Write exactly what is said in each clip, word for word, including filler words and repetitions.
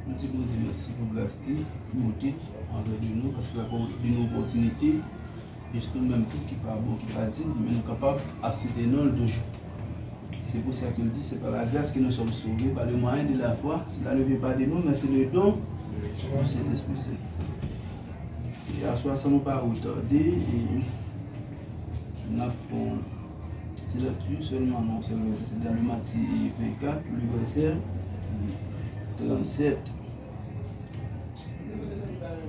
Nou di Bondye mèsi pou gras li, bonte anvè nou, paske l ap ban nou opòtinite, jis nou menm tout ki pa bon, ki pa dign, men nou kapab ap site non l toujou. C'est pour ça qu'il dit, c'est par la grâce que nous sommes sauvés, par le moyen de la foi. Cela ne vient pas de nous, mais c'est le don du Saint-Esprit. E aswè a, san nou pa retade, e n ap fè yon ti lekti sèlman nan yon sèl vèsè. Se nan le Matye vennkat, le vèsè trannsèt.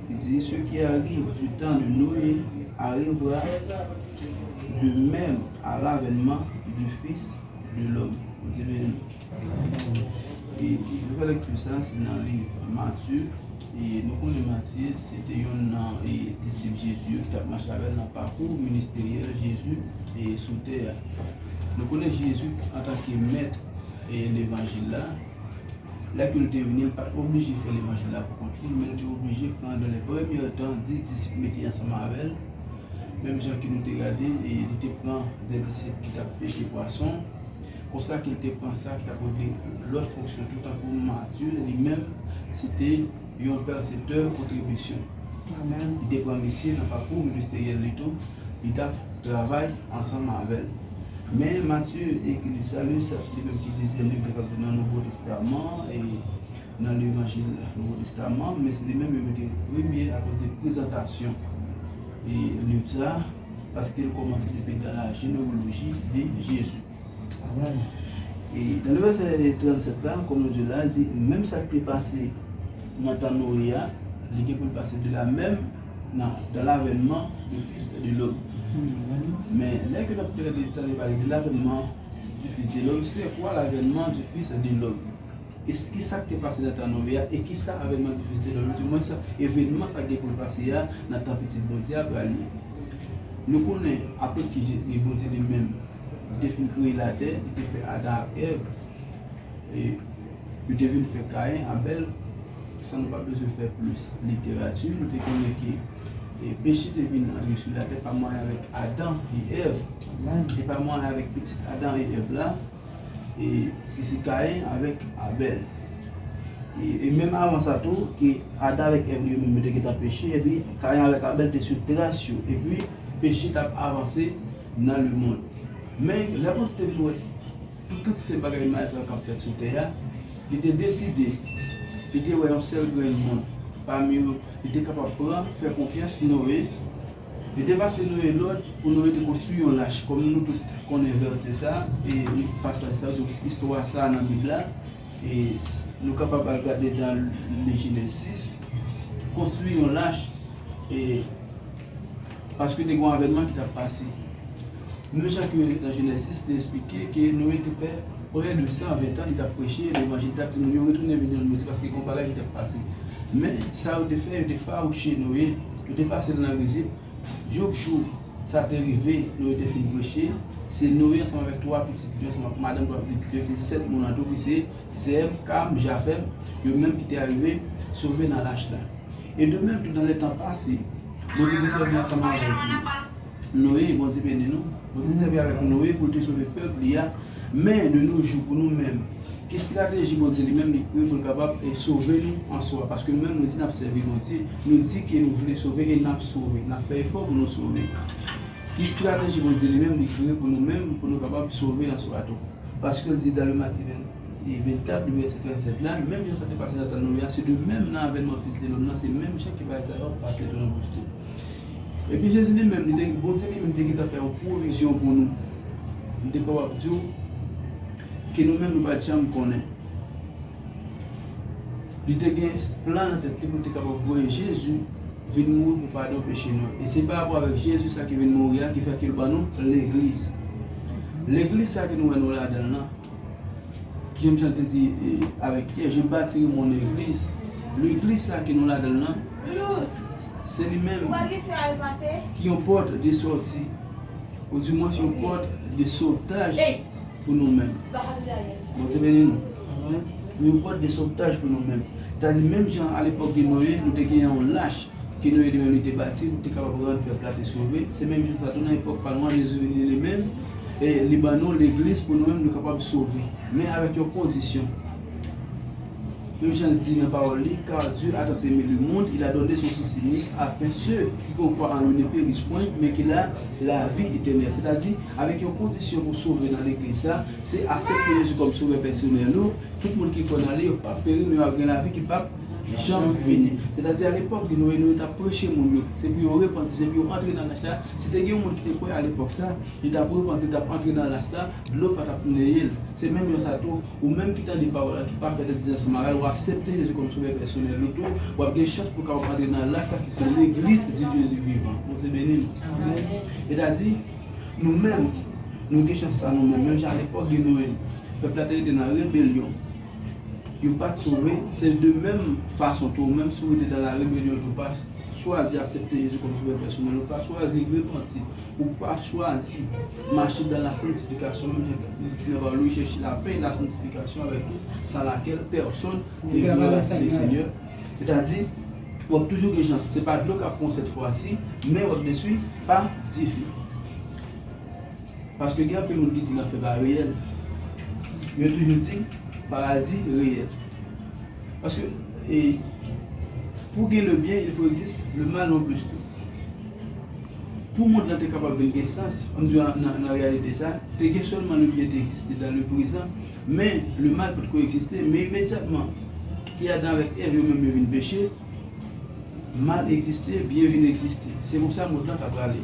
Li di, ce qui arrive du temps de Noé arrivera de même à l'avènement du Fils de l'homme. Bondye beni nou. E, e nou fè lekti sa, se nan liv Matye. E nou konnen Matye, se te yonn nan, e, disip Jezi yo ki t ap mache avè l nan pakou ministeryèl Jezi, e, sou tè a. Nou konnen Jezi, antanke mèt, e, levanjil la, lè ke l te vini, l pa t oblije fè levanjil la pou kont li, men l te oblije pran dans les premiers temps dis disip mete ansanm avè l, menm jan ke nou te gade, e li te pran de disip ki t ap peche pwason, konsa ke l te pran sa ki t ap regle lòt fonksyon tou, tankou Matye, li menm, se te yon pèseptè kontribisyon. Amèn. Li te pran misye nan pakou ministeryèl li tou, li t ap travay ansanm avè l. Men Matye ekri sa, Lusas, li menm ki dezyèm liv, nou kapab di nan Nouvo Testaman, e nan levanjil Nouvo Testaman, men se li menm yo mete premye akoz de prezantasyon, e liv sa, paske l kòmanse depi dans la généalogie de Jésus. Amèn. E dans le verset trente-sept la, kòm nou di la, li di, menm sa k te pase nan tan Noye a, li gen pou l pase de la menm nan, dans l'avènement du Fils de l'homme. Amèn. Men, lè ke n ap tande pale de l'avènement du Fils de l'homme, c'est quoi l'avènement du Fils de l'homme? E s-, ki sa k te pase nan tan Noye a, e ki sa avènement du Fils de l'homme, di mwens, evènman sa k gen pou l pase a nan tan Pitit Bondye a pral ye? Nou konnen, apre ke Je-, e Bondye li menm, li te fin kreye latè, li te fè Adan ak Èv, e yo te vin fè Kayen, Abèl, san nou pa bezwen fè plis literati, nou te konnen ke, e, peche te vin antre sou latè pa mwayen avèk Adan e Èv, e pa mwayen avèk pitit Adan e Èv la, e, ki se Kayen avèk Abèl. E, e menm avan sa tou, ke Adan avèk Èv li yo menm yo te gentan peche, epi Kayen avèk Abèl te swiv tras yo, epi peche t ap avanse nan lemonn. Men, lè Bondye te vin wè tout kantite bagay mal sa yo k ap fèt sou tè a, li te deside, li te wè yon sèl grenn moun pami yo, li te kapab pran, fè konfyans Noye. Li te pase Noye lòd pou Noye te konstwi yon lach, kòm nou tout konnen vèsè sa, e pasaj sa, istwa sa nan Bib la, e nou kapab al gade nan le Jenesis, konstwi yon lach, e paske te gen yon avènman ki t ap pase. Menm jan ke nan Jenesis te eksplike ke Noye te fè prè de san ven tan li t ap preche levanjil, li t ap di moun yo retounen vin nan Bondye paske gen yon bagay ki t ap pase. Men sa yo te fè, yo te fawouche Noye, yo te pase l nan rizib. Jouk jou sa te rive, Noye te fin preche, se Noye ansanm avèk twa pitit li, ansanm ak madanm twa pitit li, ki se sèt moun an tou, ki se Sèm, Kam, Jafèm, yo menm ki te arive sove nan lach la. E de menm tou, dans les temps passés, Bondye te sèvi ansanm avèk Noye, Bondye beni nou, Bondye te sèvi avèk Noye pou l te sove pèp li a. Men, de nos jours, pou nou menm, ki estrateji Bondye li menm li kreye pou l kapab, e, sove nou an swa? Paske nou menm, nou di n ap sèvi Bondye, nou di ke nou vle sove e n ap sove, n ap fè efò pou nou sove. Ki estrateji Bondye li menm li kreye pou nou menm, pou nou kapab sove an swa tou? Paske l di dans le Matthieu vennkat, le vèsè trannsèt la, menm jan sa te pase nan tan Noye a, se de menm nan avènman Fis de Lòm nan, se menm jan ke bagay sa yo ap pase tou nan bouch tou. Epi Jezi li menm, li te, Bondye li menm te gentan fè yon pwovizyon pou nou. Li te kapab di w ke nou menm nou pa t janm konnen. Li te gen plan nan tèt li pou l te kapab voye Jezi vin mouri pou padon peche nou. E se pa rapò avèk Jezi sa ki vin mouri a ki fè ke l ban nou legliz. Legliz sa ke nou wè nou ladan l lan, ki jan Jan te di, e, avèk Pyè, je bâtirai mon église. Legliz sa ke nou ladan l lan, se li menm ki yon pòt de sòti. Ou di mwen se yon pòt de sovtaj pou nou menm. Bondye beni nou. Yon pòt de sovtaj pou nou menm. Sètadi menm jan alepòk de Noye, nou te gen yon lach ke Noye li menm li te bati pou te kapab rann pèp la te sove. Se menm jan sa tou nan epòk pa nou an, Jezi vini li menm, e li ban nou legliz pou nou menm nou kapab sove. Men avèk yon kondisyon. Menm jan l di nan pawòl li, car Dieu a tant aimé le monde, il a donné son Fils unique, afin ceux qui croient en lui ne périssent point, mais qu'il a la vie éternelle. Sètadi, avèk yon kondisyon pou sove nan legliz sa, se aksepte Jezi kòm sovè pèsonèl ou. Tout moun ki kwè nan li, yo p ap peri, men yo ap gen lavi ki p ap janm fini. Sètadi, alepòk de Noye, Noye t ap preche moun yo. Se pou yo repanti, se pou yo antre nan lach la. Si te gen yon moun ki te kwè alepòk sa, li t ap repanti, li t ap antre nan lach la, dlo pa t ap neye l. Se menm jan sa tou, ou menm ki tande pawòl la, ki pa fè tèt di ansanm avè l, ou aksepte Jezi kòm sovè pèsonèl ou tou, w ap gen chans pou w kapab antre nan lach la ki se legliz di Dye vivan. Bondye beni nou. Amèn. Sètadi, nou menm, nou gen chans sa nou menm. Menm jan alepòk de Noye, pèp la te rete nan rebelyon. Yo pa t sove, se de menm fason tou, ou menm si w rete dans la rébellion, ou pa chwazi aksepte Jezi kòm sovè pèsonèl, ou pa chwazi repanti, ou pa chwazi mache dans la sanctification, menm jan li di nan pawòl li, cherchez la paix et la sanctification avec tous, sans laquelle personne ne verra le Seigneur. Sètadi, w ap toujou gen chans, se pa dlo k ap pran w sèt fwa si, men w ap deswi pa dife. Paske gen anpil moun ki di lanfè pa reyèl. Yo toujou di paradi reyèl. Paske, e, pou gen le bien, il faut existe le mal non plus tou. Pou mond lan te kapab vin gen sans, ann di nan, nan, nan reyalite sa, te gen sèlman le bien te egziste dans le prezan, men le mal potko egziste, men imedyatman ke Adan avèk Èv yo menm yo vin peche, mal egziste, byen vin egziste. Se konsa mond lan ka prale.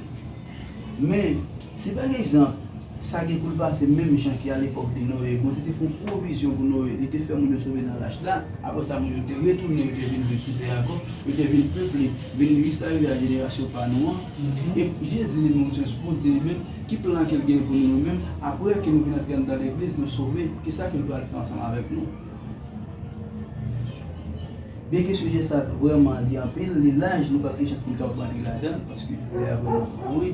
Men, si pa egzanp, sa gen pou l pase menm jan ki alepòk de Noye, Bondye te fè yon pwovizyon pou Noye, li te fè moun yo sove nan lach la, apre sa moun yo te retounen, yo te vin viv sou tè a ankò, yo te vin peple, vin jis arive a jenerasyon pa nou an. E Jezi li menm, Bondye li menm, ki plan ke l gen pou nou, nou menm, apre ke nou vin antre anndan legliz, nou sove, kisa ke l pral fè ansanm avèk nou? Byenke sijè sa vrèman li anpil, li laj, nou p ap gen chans pou n kapab antre ladan l, paske lè a vrèman kouri,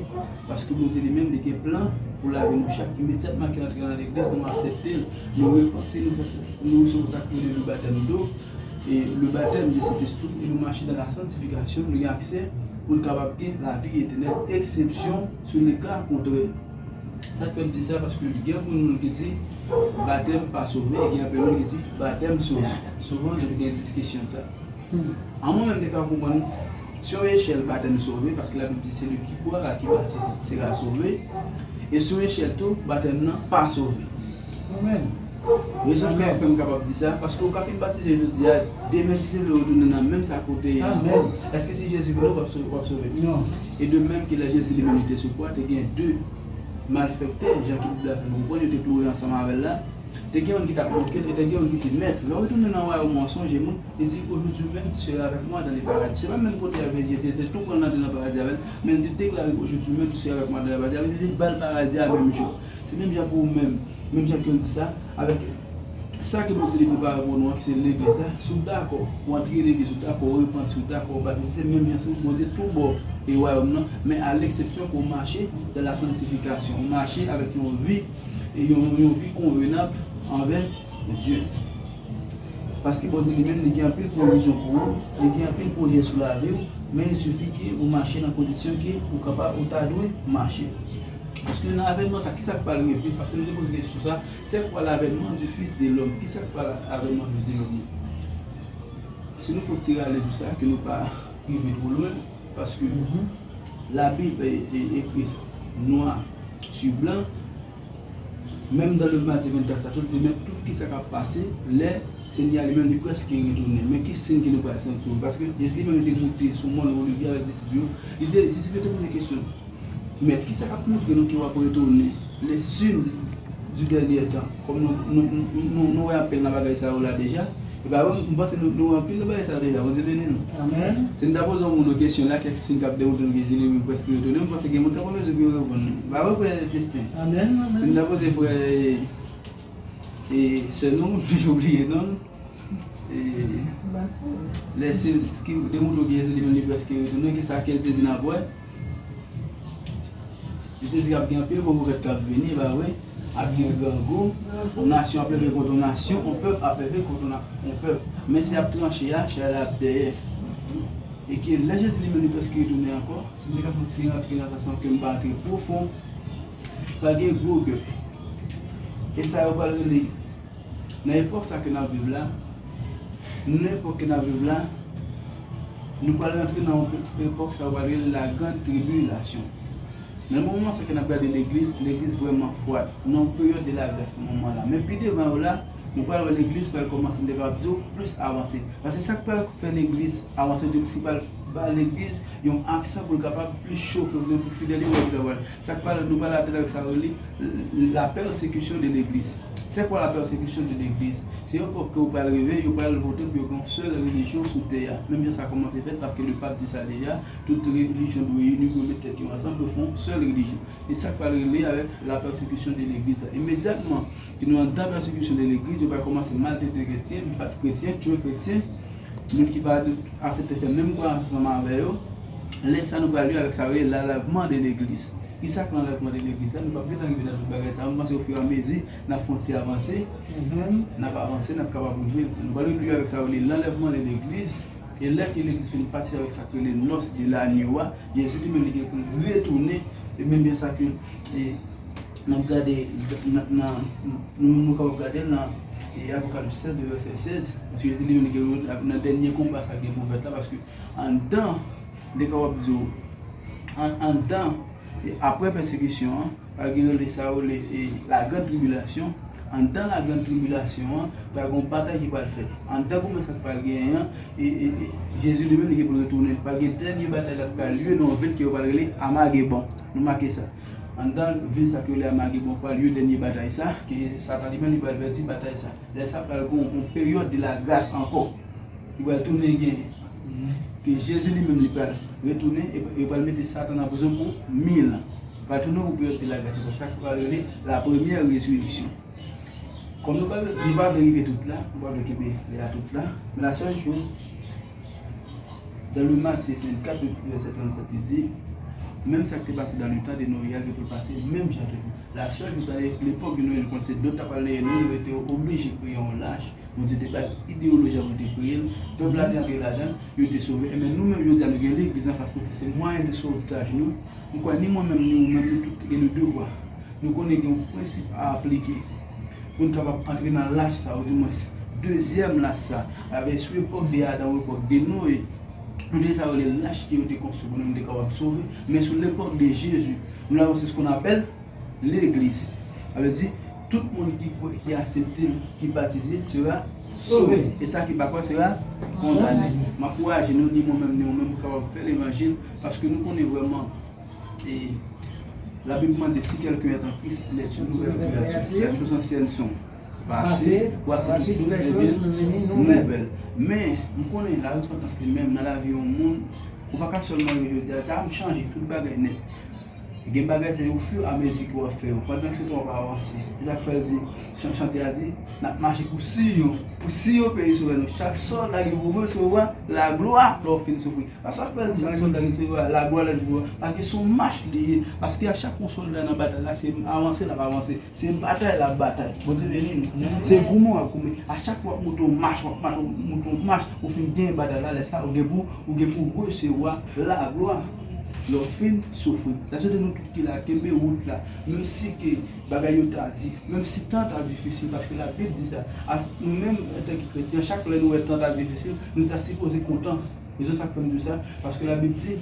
paske Bondye li menm, li gen plan pou lavi nou chak. Imedyatman ke n antre nan legliz, nou aksepte l, nou repanti, nou fè sa, nou resevwa sa k rele le batèm do, e le batèm de Sentespri, e nou mache dans la sanctification, nou gen aksè pou n kapab gen lavi etènèl, eksepsyon sou le ka kontrè. Sa k fè m di sa, paske gen anpil moun ki di batèm pa sove, e gen anpil moun ki di batèm sove. Souvan, nou gen diskisyon sa. A mwen menm, m te ka konprann, sou yon echèl, batèm sove, paske Labib di, celui qui croit et qui baptise sera sauvé. E sou yon echèl tou, batèm nan pa sove. Amèn. Rezon ki fè m kapab di sa, paske ou ka fin batize jodi a, demen si Dye vle ou retounen nan menm sa kote ye ankò. Amèn. Èske si Jezi vle ou p ap sove, w ap sove? Non. E de menm ke lè Jezi li menm li te sou kwa, te gen de malfèktè, jan ke Bib la fè nou konprann, yo te kloure ansanm avè l la. Te gen youn ki t ap moke l, e te gen youn ki di, Mèt, lè w retounen nan wayòm ou an, sonje mwen. Li di, aujourd'hui même, tu seras avec moi dans le paradis. Se pa menm kote avèk Jezi, li te tou pran l antre nan paradi avè l, men li te deklare, aujourd'hui même, tu seras avec moi dans le paradis. Avèk li te ba l paradi a menm jou. Se menm jan pou ou menm, menm jan ke l di sa, avèk sa ke Bondye li prepare pou nou an, ki se legliz la, si w dakò pou w antre legliz, ou dakò w repanti, ou dakò w batize, se menm jan si Bondye tou ba w e wayòm nan, men a leksepsyon ke w mache dans la sanctification, w mache avèk yon vi, e yon, yon vi konvenab anvè Dye. Paske Bondye li menm, li gen anpil pwovizyon pou ou, li gen anpil pwojè sou lavi w, men il suffit ke ou mache nan kondisyon ke ou kapab, ou ta dwe mache. Paske nan avènman sa, kisa k pral rive? Paske nou te poze kesyon sa, c'est quoi l'avènement du Fils de l'homme? Kisa k pral avènman Fils de l'homme nan? Si nou fè yon ti rale sou sa, ke nou pa rive twò lwen, paske Labib e, e, ekri sa nwa si blan, menm dans le Matthieu vennkat sa tou, li di, men tout kisa k ap pase lè Senyè a li menm li prèske retounen. Men ki siy ke nou pral santi? Paske Jezi li menm li te moute sou mòn Olivye avèk disip yo. Li te, disip yo te poze kesyon, Mèt, kisa k ap montre nou ke w ap retounen? Les signes du dernier temps. Kòm nou, nou, nou, nou, nou wè anpil nan bagay sa yo la deja. E pa vre, m panse nou, nou wè anpil nan bagay sa yo deja. Bondye beni nou. Amèn. Si n ta poze yon moun yon kesyon la, kèk siy k ap demontre nou ke Jezi li menm prèske retounen, m panse gen moun k ap an mezi pou yo reponn nou. Pa vre, frè Destin? Amèn, amèn. Si n ta poze frè, e, e, sè nou, m toujou bliye non l. E, les signes ki demontre ke Jezi li menm li prèske retounen, kisa ke l te di n ap wè? Li te di ap gen anpil gwo pwofèt k ap vini, e pa vre? Ap gen grangou, yon nasyon ap leve kont yon nasyon, yon pèp ap leve kont yon na-, yon pèp. Men se y ap tranche a, chè la ap dèyè. E ke lè Jezi li menm li prèske retounen ankò, si m te ka fè yon ti rantre nan sa san ke m pa rantre pwofon, Pral gen gwo gè. E sa yo pral rele, nan epòk sa ke n ap viv la, nan epòk ke n ap viv la, nou pral rantre nan yon epòk sa yo pral rele la grande tribulation. Nan moman sa ke n ap gade legliz, legliz vrèman fwad. Nan yon peryòd de la gras nan moman la. Men pi devan yo la, nou pral wè legliz pral kòmanse, m te kapab di w, plis avanse. Paske sa k pral fè legliz avanse, di w, si pral ba legliz yon aksan pou l kapab plis chofe, pou fidèl yo wè sa pral. Sa k pral, nou pral atè avèk sa yo rele la persécution de l'église. C'est quoi la persécution de l'église? Se yon epòk ke yo pral rive, yo pral vote pou yo gen yon sèl relijyon sou tè a. Menm jan sa kòmanse fèt, paske le pape di sa deja, tout relijyon dwe ini pou yo met tèt yo ansanm pou yo fè yon sèl relijyon. E sa k pral rele avèk la persécution de l'église la. Imedyatman ke nou anndan persécution de l'église, yo pral kòmanse maltrete kretyen, bat kretyen, tchwe kretyen, moun ki pa aksepte fè menm kwayans ansanm avè yo. Lè sa nou pral li avèk sa yo rele l'enlèvement de l'église. Kisa k lanlèvman de legliz la? Nou p ap gentan rive nan tout bagay sa yo. M panse ofiramezi n ap fè yon ti avanse, n ap avanse, n ap kapab rive. Nou pral li avèk sa yo rele l'enlèvement de l'église. E lè ke legliz fin pati avèk sa k rele nòs de lagno a, Jezi li menm li gen pou l retounen. E menm jan sa ke e, n ap gade nan, nan, nou menm nou kapab gade l nan e, Apokalips sèz, de vèsè sèz. Paske Jezi li menm li gen nan dènye konba sa gen pou fèt la, paske anndan, m te kapab di w, an, anndan, e, apre pèsekisyon an, pral gen rele sa yo le, e, la grande tribulation. Anndan la grande tribulation an, pral gen yon batay ki pral fèt. Anndan konba sa k pral genyen an, e, e, e, Jezi li menm li gen pou l retounen. Pral gen dènye batay la k pral lye nan yon vil ke yo pral rele Amagedon. Nou make sa. Anndan vil sa ke yo rele Amagedon pral lye dènye batay sa, ke Satan li menm li pral pèdi batay sa. Lè sa pral gen yon peryòd de la gras ankò. Li pral tounen genyen. Ke Jezi li menm li pral retounen e, e pral mete Satan nan prizon pou mil an. Pral tounen yon peryòd de la gras ankò. Sa k pral rele la première résurrection. Kòm nou pa, nou pa vle rive tout la, nou pa vle kenbe lè a tout la. Men la sèl choz, dans le Matthieu vennkat, vèsè trannsèt, li di, menm sa k te pase dans le temps de Noé a, li pou l pase menm jan toujou. La sèl choz, nan lepòk de Noé, nou konn se dlo t ap al neye nou, nou te oblije kreye yon lach. Bondye te bay ideyoloji a pou l te kreye l. Pèp la te antre ladan l, yo te sove. Enben, nou menm, jodi a, nou gen legliz anfas nou, ki se mwayen de sovaj nou. M kwè ni mwen menm, ni ou menm, nou tout gen le devwa. Nou konnen gen yon prensip a aplike pou n kapab antre nan lach sa, oudimwens, dezyèm lach sa. Avèk sou epòk de Adan, ou epòk de Noye, nou te sa rele lach ke yo te konstwi pou nou, nou te kapab sove. Men sou lepòk de Jezi, nou la, se ce qu'on appelle legliz. Sa vle di, tout moun ki kwè, ki aksepte l, ki batize, sera sove. E sa ki pa kwè sera kondane. M ankouraje nou, ni mwen menm, ni ou menm, pou kapab fè levanjil, paske nou konnen vrèman, e Labib mande, si quelqu'un est en Christ, il est une nouvelle créature. Les choses anciennes sont passées, voici toutes choses deviennent nouvelles. Men, m konnen, larepantans li menm, nan lavi yon moun, ou pa ka sèlman rive jodi a, di, a, m chanje, tout bagay nèt. Gen bagay se au fur et à mesure ke w ap fè yo. Pandan ke se tan w ap avanse. Se sa k fè l di, chan-, chante a di, n ap mache pou Siyon. Pou Siyon peyi sovè nou. Chak sòlda gen pou resevwa laglwa lè w fin soufri. Paske sa k fè l di chak sòlda gen pou resevwa laglwa lè l fin soufri. Paske se yon mach li ye. Paske a chak yon sòlda nan batay la, se avanse l ap avanse. Se batay l ap batay. Bondye beni nou. Se goumen w ap goumen. A chak fwa w ap monte yon mach, w ap monte yon mach, ou fin genyen batay la, lè sa a, ou gen pou, ou gen pou resevwa laglwa. Lè w fin soufri. Sa se te nou tout ki la, kenbe wout la. Menm si ke bagay yo ta di, menm si tan ta difisil, paske Labib di sa. A, nou menm, antanke kretyen, chak lè nou wè tan ta difisil, nou ta sipoze kontan. Rezon sa k fè m di w sa, paske Labib di,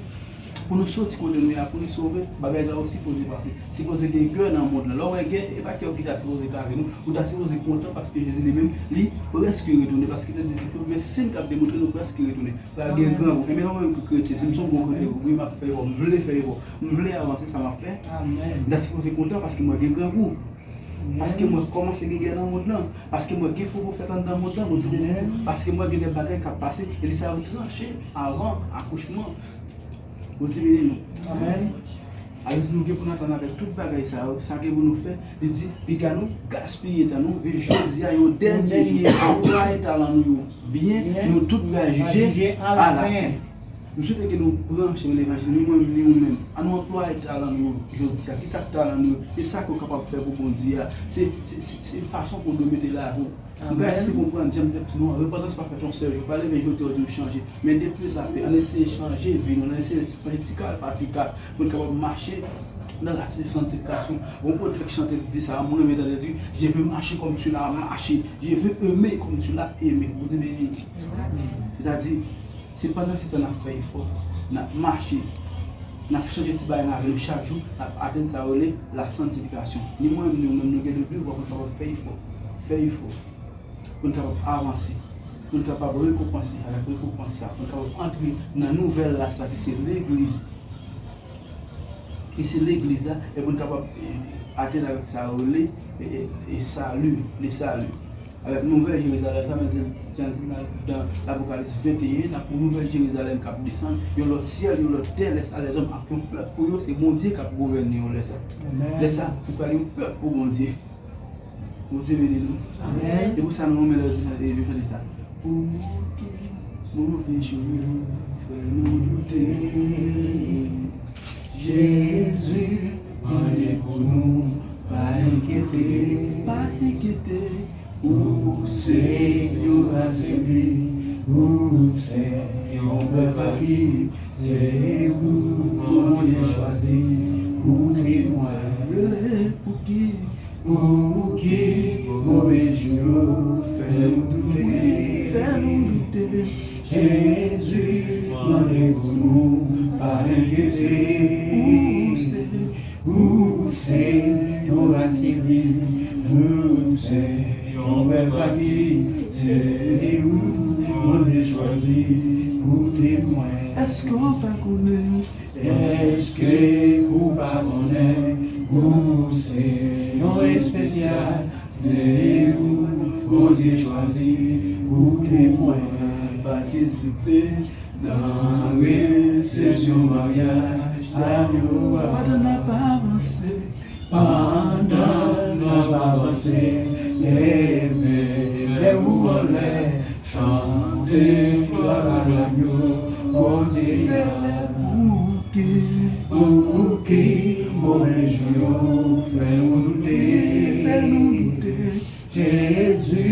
pou nou soti kote nou ye a, pou nou sove, bagay sa yo sipoze pase. Sipoze gen gè nan mond lan. Lè w wè gè, e pa kè w ki ta sipoze kare non. Ou ta sipoze kontan paske Jezi li menm, li prèske retounen. Paske nan disip yo, gen siy k ap demontre nou prèske retounen. Pral gen grangou. Enben, nou menm ki kretyen, si m se yon bon kretyen, wi, m ap fè efò, m vle fè efò, m vle avanse, sa m ap fè. M ta sipoze kontan paske mwen gen grangou. Paske mwen kòmanse gen gè nan mond lan. Paske mwen gen fo pwofèt anndan mond lan, Bondye beni nou. Paske mwen gen de bagay k ap pase, e li sa yo tranche avan akouchman. Bondye beni nou. Amèn. Alò, nou gen pou n atann avèk tout bagay sa yo, sa gen pou nou fè, li di, piga nou gaspiye tan nou, viv jodi a, yon dènye jou, anplwaye talan nou yo byen, nou tout pral jije alafen. M swete ke nou pran chemen levanjil, ni mwen menm, ni ou menm. Ann nou anplwaye talan nou yo jodi a. Kisa k talan nou yo? E sa ke w kapab fè pou Bondye a. Se, se, se, se fason pou Bondye mete lavi w. M ka eseye konprann jan m te di nou an, repantans pa fèt yon sèl jou. Pa leve jodi a w di w chanje. Men depi sa fè, ann eseye chanje vi nou, ann eseye chanje ti kal pa ti kal, pou n kapab mache nan la santifikasyon. Gon pwofèt k chante, l di sa, mwen renmen tande, di, Je veux marcher comme tu l'as marché, je veux aimer comme tu l'as aimé. Bondye beni nou. Sètadi, se pandan se tan n ap fè efò, n ap mache, n ap chanje ti bagay nan lavi nou chak jou, n ap atenn sa yo rele la santifikasyon. Ni mwen menm, ni ou menm, nou gen le devwa pou n kapab fè efò. Fè efò. Pou n kapab avanse, pou n kapab rekonpanse avèk rekonpans sa, pou n kapab antre nan nouvèl la sa ki se legliz, ki se legliz la, e pou n kapab eh, atenn avèk sa yo rele eh, eh, eh, sali, le sali. Avèk nouvèl Jerizalèm sa, men jan di nan Apokalis venteyen, n ap yon nouvèl Jerizalèm k ap desann, yon lòt syèl, yon lòt tè, lè sa lèzòm ak yon pèp pou yo, se Bondye k ap gouvène yo lè sa. Lè sa, ou pral yon pèp pou Bondye. Bondye beni nou. Amèn. E pou sa nou renmen lè yo chante sa. Pouki move jou yo fè nou doute? Jezi mande pou nou pa enkyete. Pa enkyete. Ou se yon rase li, ou se yon pèp aki, se ou Bondye chwazi pou temwen. Pouki Pouki move jou yo fè nou doute? Fè nou doute. Jezi mande pou nou pa enkyete. Ou se, ou se yon rase li, ou se yon pèp aki, se ou Bondye chwazi pou temwen. Èske w pa konnen? Èske ou pa konnen ou se yon espesyal? Se ou Bondye chwazi pou temwen. Patisipe nan resepsyon maryaj Agno a. Pandan n ap avanse, pandan n ap avanse, leve men ou anlè, chante glwa a Lagno, Bondye a. Pouki, pouki move jou yo fè nou doute? Fè nou doute. Jezi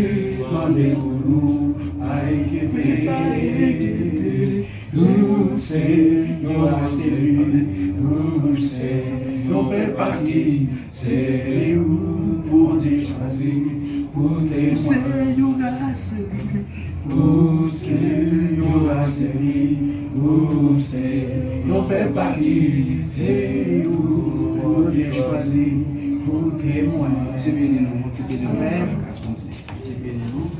mande pou nou pa enkyete. Pa enkyete. Ou se yon rase li, ou se yon pèp aki, se ou Bondye chwazi pou temwen. Ou se yon rase li, ou se yon rase li, ou se yon pèp aki, se ou Bondye chwazi pou temwen. Bondye beni nou, Bondye beni nou. Amèn. Bondye beni nou.